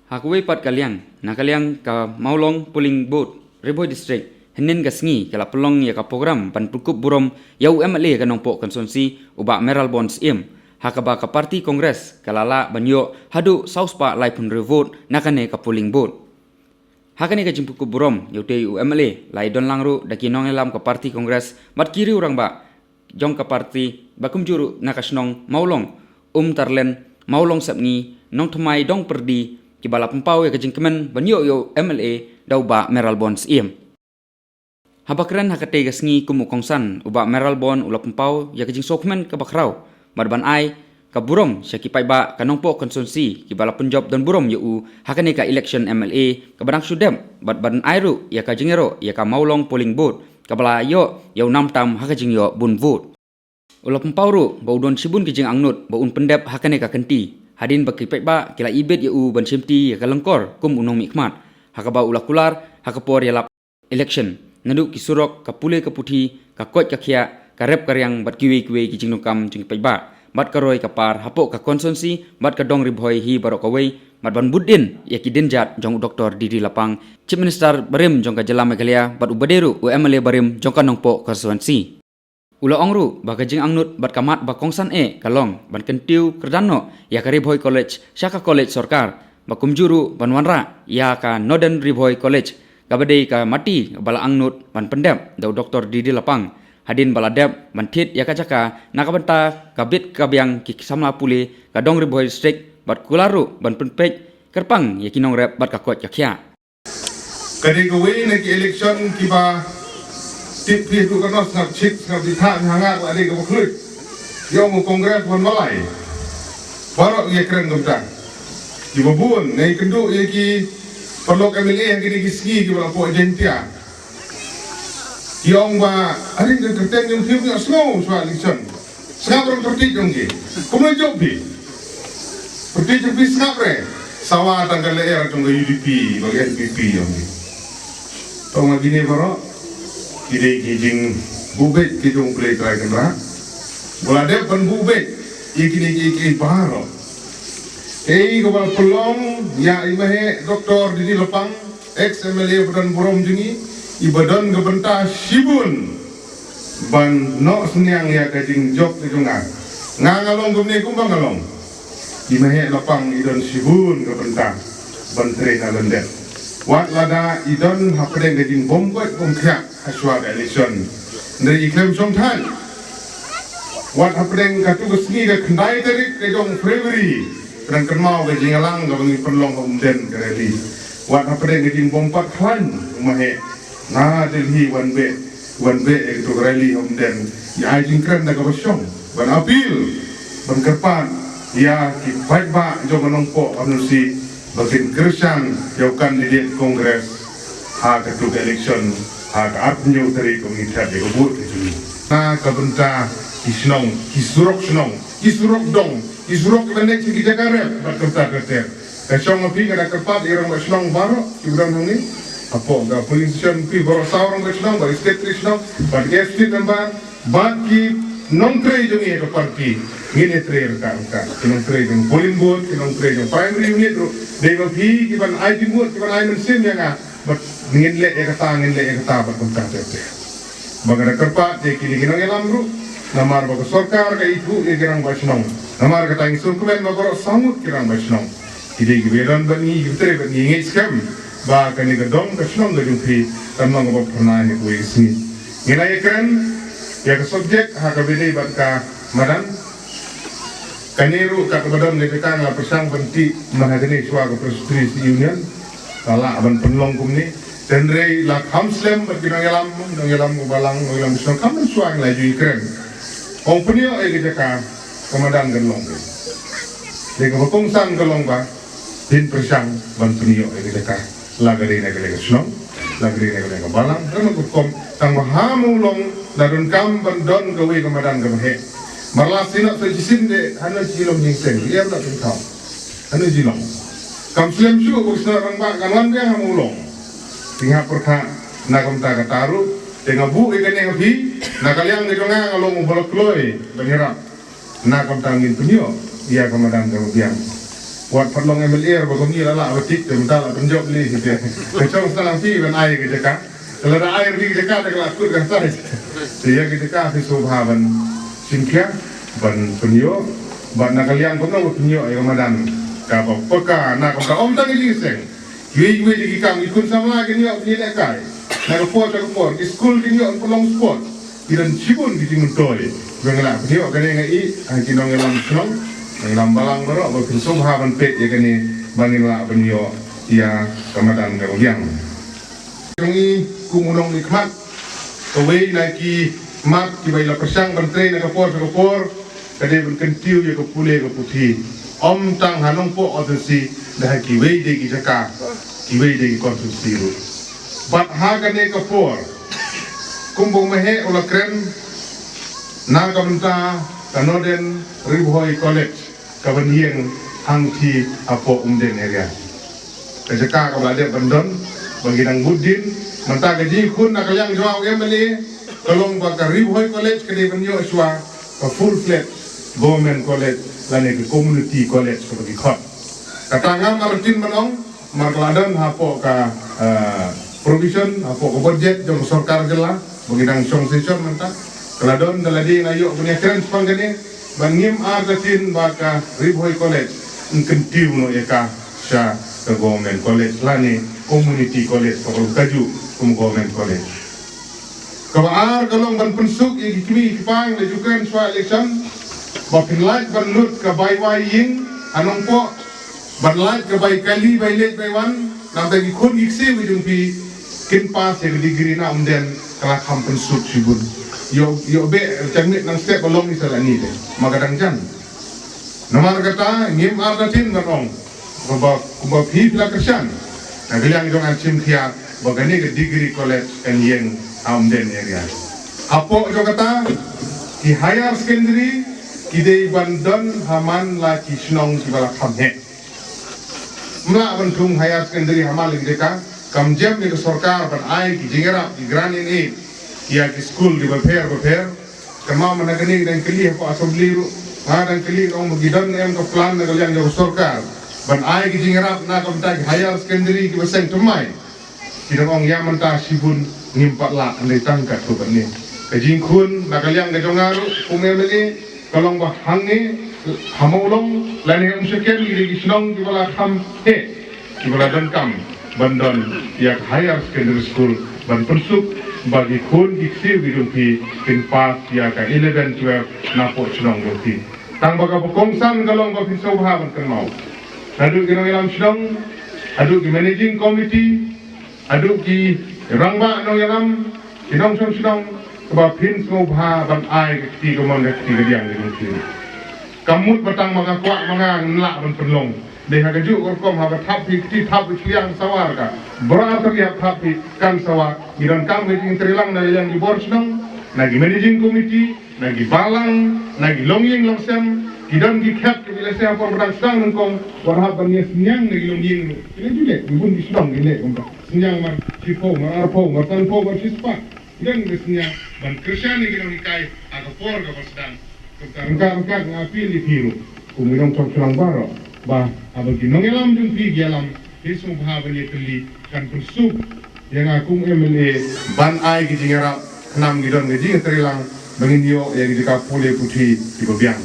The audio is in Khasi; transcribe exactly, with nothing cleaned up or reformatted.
Ha kawei pat ka liang, na ka liang ka Mawlong Polling Booth, Ri Bhoi District, hynnin ka sngi ka la pynlong ïa ka program ban pynkup burom ïa u M L A ka Nongpoh Constituency, u Bah Mayralborn Syiem, ha kaba ka party Congress ka la lah ban ïoh haduh saw spah laiphew hynriew vote na kane ka polling booth. Ha kane ka jingpynkup burom ïa utei u M L A, la ïadon lang ruh da ki nongïalam ka party Congress bad ki riew rangbah jong ka party, ba kumjuh ruh na ka shnong Mawlong, Umtarlen, Mawlong Sepngi, Nongthymmai, Dongpyrdi, kiba la pynpaw ïa ka jingkmen ban ïoh ïa u M L A da u Bah Mayralborn Syiem. Haba kren ha katei ka sngi kum u kongsan, u Bah Mayralborn u la pynpaw ïa ka jingsngewkmen kaba khraw bad ban ai ka burom sha ki paidbah ka Nongpoh Constituency kiba la pynjop don burom ïa u ha kane ka election M L A kaba dang shu dep, bad ban ai ruh ïa ka jingïaroh ïa ka Mawlong Polling Booth kaba la ïoh ïa u nam tam ha ka jingïoh bun vote. U la pynpaw ruh ba u don shibun ki jingangnud ba un pyndep ha kane ka kynti, hadien ba ki paidbah ki la ibit ïa u ban shimti ïa ka lyngkor kum u nongmihkhmat, ha kaba u la kular ha ka por ïalap election, naduh ki surok, ka pule ka puthi, ka koit ka khiah, ka rep ka riang bad kiwei kiwei ki jingdonkam jong ki paidbah bad ka roi ka par hapoh ka constituency bad ka dong Ri Bhoi hi baroh kawei, bad ban bud dien ïa ki dienjat jong u Doktor D D Lapang, Chief Minister barim jong ka jylla Meghalaya, bad uba dei ruh u M L A barim jong ka Nongpoh Constituency. U la ong ruh ba ka jingangnud bad ka mat ba kongsan eh ka long ban kyntiew kyrdan noh ïa ka Ri Bhoi College sha ka college sorkar, ba kumjuh ruh ban wanrah ïa ka Northern Ri Bhoi College, kaba dei ka mati ba la angnud ban pyndep da u Doktor D D Lapang, hadien ba la dep ban thied ïa ka jaka na ka bynta ka bit ka biang ki samla pule ka dong Ri Bhoi District, bad kular ruh ban pynpeit kyrpang ïa ki nongrep bad ka koit ka khiah. Ka dei kawei na ki election kiba tip phi tu ka nos sngap chik sngap di thang hangar la dei kaba khluit. Ïong u Congress wan malai. Baroh ïa kren kumta. Kiba bun ngi kynduh ïa ki paralok M L A ha kine ki sngi kiba la poi Jaintia. Ïong ba aring ka kyrteng jong phi ïa sngew shuwa election. Sngap rong pyrthei jong ki. Kumno jop phi? Pyrthei jong phi sngap re. Sawa tang ka lyer jong ka U D P bad N P P jong ki. Tang ma kine baroh ki dei ki jingbuh beit ki jong U Blei Trai Kynrad. Ba la dep ban buh beit ïa kine ki, ki baroh. Ei kaba la pynlong ïa i Maheh Doktor D D Lapang, ex M L A ba don burom jong ngi, iba don ka bynta shibun ban noh synñiang ïa ka jingjop ka jong nga. Nga nga long kumne kumba nga long. I Maheh Lapang i don shibun ka bynta ban trei na lyndet. Wat lada i don hapdeng ka jingbym koit bym khiah hashwa ka election. Hynrei i khlem shongthait. Wat hapdeng katu ka sngi ka khyndai tarik ka jong February, ka dang kynmaw ka jingïalang kaba ngi pynlong ha Umden ka rally. Wat hapdeng ka jingbym pat khlaiñ u Maheh na Delhi wan beh, wan beh ïa katu ka rally ha Umden. Ïa ai jingkren da kaba shong ban appeal, ban kyrpad ïa ki paidbah jong ka Nongpoh constituency ba kin kyrshan ïa u candidate Congress ha katu ka election ha ka arphew tarik, ka ngi thied ïa ka vote ka jong ngi. Na ka bynta ki shnong, ki surok shnong, ki surok dong, ki surok kiba leit sha ki jaka rep bad kumta ter ter. Ka shong ma phi, nga da kyrpad ïa ki rangbah shnong baroh kiba don hangne, hapoh ka polling station, phi baroh saw rangbah shnong, bad ki secretary shnong, bad ki state member, bad ki nongtrei jong ngi ha ka party. Ngin ïa trei ryngkat ryngkat, ki nongtrei jong polling booth, ki nongtrei jong primary unit ruh. Dei ma phi kiban ai jingmut, kiban ai mynsiem ïa nga. Bad ngin leh ïa kata, ngin leh ïa kata bad kumta ter ter. Ba nga da kyrpad ïa kine ki nongïalam ruh, namar ba ka sorkar ka ithuh ïa ki rangbah shnong. Namar kata ngi sngewkmen ba baroh saw ngut ki rangbah shnong. Ki dei kiba ïadon bad ngi, kiba trei bad ngi, ngeit skhem ba kane ka dong ka shnong ka jong phi kan long kaba phyrnai ha kawei ka sngi. Ngin ïa kren ïa ka subject ha kaba ïadei bad ka madan. Kane ruh katba don ka jaka nga la pyrshang ban tih man ha kane shuwa ka Presbytery Union. Ka lah ban pynlong kumne. Hynrei la kham slem bad ki nongïalam, nongïalam ka balang, nongïalam shnong, kham mynshuwa ngi la ju ïakren. Ong pynïoh ïa ka jaka, ka madan kan long. Dei kaba kongsan ka long ba phin pyrshang ban pynïoh ïa ka jaka. La ka dei na ka liang ka shnong, la ka dei na ka liang ka balang, ka long ka rukom, tang ba ha Mawlong la donkam ban don kawei ka madan kaba heh. Mar la sien noh sa shisien de, hano jilong jingseng, ïa la pynkham. Hano jilong. Kam slem shuh ba ki shnong rangbah kan wan biang ha Mawlong. Phi hap pyrkhat na ka bynta kata ruh, te nga buh ïa kane ha phi, na ka liang ka jong nga nga long uba la kloi ban ïarap. Na ka bynta ngin pynïoh ïa ka madan kaba biang. Wat pat long M L A ba kumne la lah ba tik te mynta la pynjop li te. Ka shong sdang phi ban ai ka jaka. Te lada ai ri jaka te ka la kut ka sai. Te ïa ka jaka phi sngewbha ban shim khia ban pynïoh. Bad na ka liang kumno ban pynïoh ïa ka madan kaba paka na ka bynta ym tang ïa ka jingseng. Kiwei kiwei de ki kam ki khun samla kin ïoh ban ïalehkai. Na ka por sha ka por ki skul kin ïoh ban pynlong sport. Ki don shibun ki jingmyntoi ba ngi lah pynïoh. Kane nga ïohi ha ki nongïalam shnong, nongïalam balang baroh ba kin sngewbha ban peit ïa kane ba ngin lah pynïoh ïa ka madan kaba biang. Jong i kum u nongmihkhmat, kawei na ki mat kiba i la pyrshang ban trei na ka por sha ka por, ka dei ban kyntiew ïa ka pule ka puthi. Ym tang ha Nongpoh constituency, da ha kiwei de ki jaka, kiwei de ki constituency ruh. Bad ha kane ka por, kumba u Maheh u la kren, na ka bynta ka Northern Ri Bhoi College, ka ban ïeng hangtei hapoh Umden area. Ka jaka kaba la dep ban don, ba ngi dang bud dien, mynta ka jingkhun na ka liang jong u M L A, ka long ba ka Ri Bhoi College ka dei ban ïoh shuwa ka full fledged government college, lane ka community college kaba ki khot. Kata ngam artatien ban ong, namar ka la don hapoh ka, eh, provision, hapoh ka budget jong ka sorkar jylla, ba ngi dang shong session mynta. Ka la don, da lade nga ïoh ban ïakren shaphang kane, ba ngim artatien ba ka Ri Bhoi College yn kyntiew noh ïa ka sha ka government college lane community college, kaba long kajuh kum government college. Kaba ar ka long ban pynsuk ïa ki kmie ki kpa, la ju kren shuwa election, ba phin lait ban lut ka bai wai ïing ha Nongpoh, ban lait ka bai kali bai leit bai wan, namar ki khun ki ksiew ki jong phi kin pass ïa ka degree na Umden, ka la kham pynsuk shibun. Ïoh, ïoh beh, jan miet nang step ba long i sa la ni te. Ma ka dang jan. Namar kata, ngim artatien ban ong. Kumba, kumba phi phi la kyrshan. Na ka liang jong nga shim khia, ba kane ka degree college kan ïeng ha Umden area. Hapoh jong kata, ki higher secondary, ki dei ban don ha man la ki shnong kiba la kham heh. Ym lah ban thung higher secondary ha man la ki jaka, kam jem ïa ka sorkar ban ai ki jingïarap, ki grant in aid, ïa ki skul kiba pher bapher. Kynmaw mynta kane ngi dang kylli hapoh assembly ruh, nga dang kylli ong ba ki don em ka plan na ka liang jong ka sorkar ban ai ki jingïarap na ka bynta ki higher secondary kiba seng thymmai. Ki dang ong ïa mynta shibun ngim pat lah, hynrei tang katto katne. Ka jingkhun na ka liang ka jong nga ruh kum M L A, ka long ba hangne ha Mawlong lane Umshaken, ki dei ki shnong kiba la kham heh, kiba la donkam ban don ïa ka higher secondary school, ban pynsuk ba ki khun ki ksiew ki jong phi kin pass ïa ka eleven twelve napoh shnong jong phi. Tang ba kaba kongsan ka long ba phin sngewbha ban kynmaw haduh ki nongïalam shnong, haduh ki managing committee, haduh ki rangbah nongïalam, ki nongshong shnong, kaba phin sngewbha ban ai ka kti kamon ka kti kadiang ka jong phi. Kam mut ba tang ma nga kwah ma nga ngan lah ban pynlong. Dei ha kajuh ka rukom, haba thap phi kti, thap phi shiliang, sawar ka. Baroh artylli haba thap phi kan sawar. Ngi donkam ka jingtreilang na ka liang ki bor shnong, na ki managing committee, na ki balang, na ki longïing longsem, ki don ki khet kiba la sdang por ba dang sdang nyngkong, wat hap ban ïa synñiang na ki longïing ruh. Ki la ju leh, ki bun ki shnong ki leh kumta. Synñiang mar shiphew, mar arphew, mar sanphew, mar shispah. Ki don ki synñiang ban kyrshan ïa ki nonghikai ha ka por kaba sdang. Kumta ryngkat ryngkat nga appeal ïa phi ruh, kum ki nongshong shnong baroh, ba haba ki nongïalam jong phi ki ïalam, phin sngewbha ban ïatylli, kan pynsuk ïa nga kum M L A ban ai ki jingïarap, khnang ba ngi don ka jingtreilang ba ngin ïoh ïa ki jaka pule puthi kiba biang.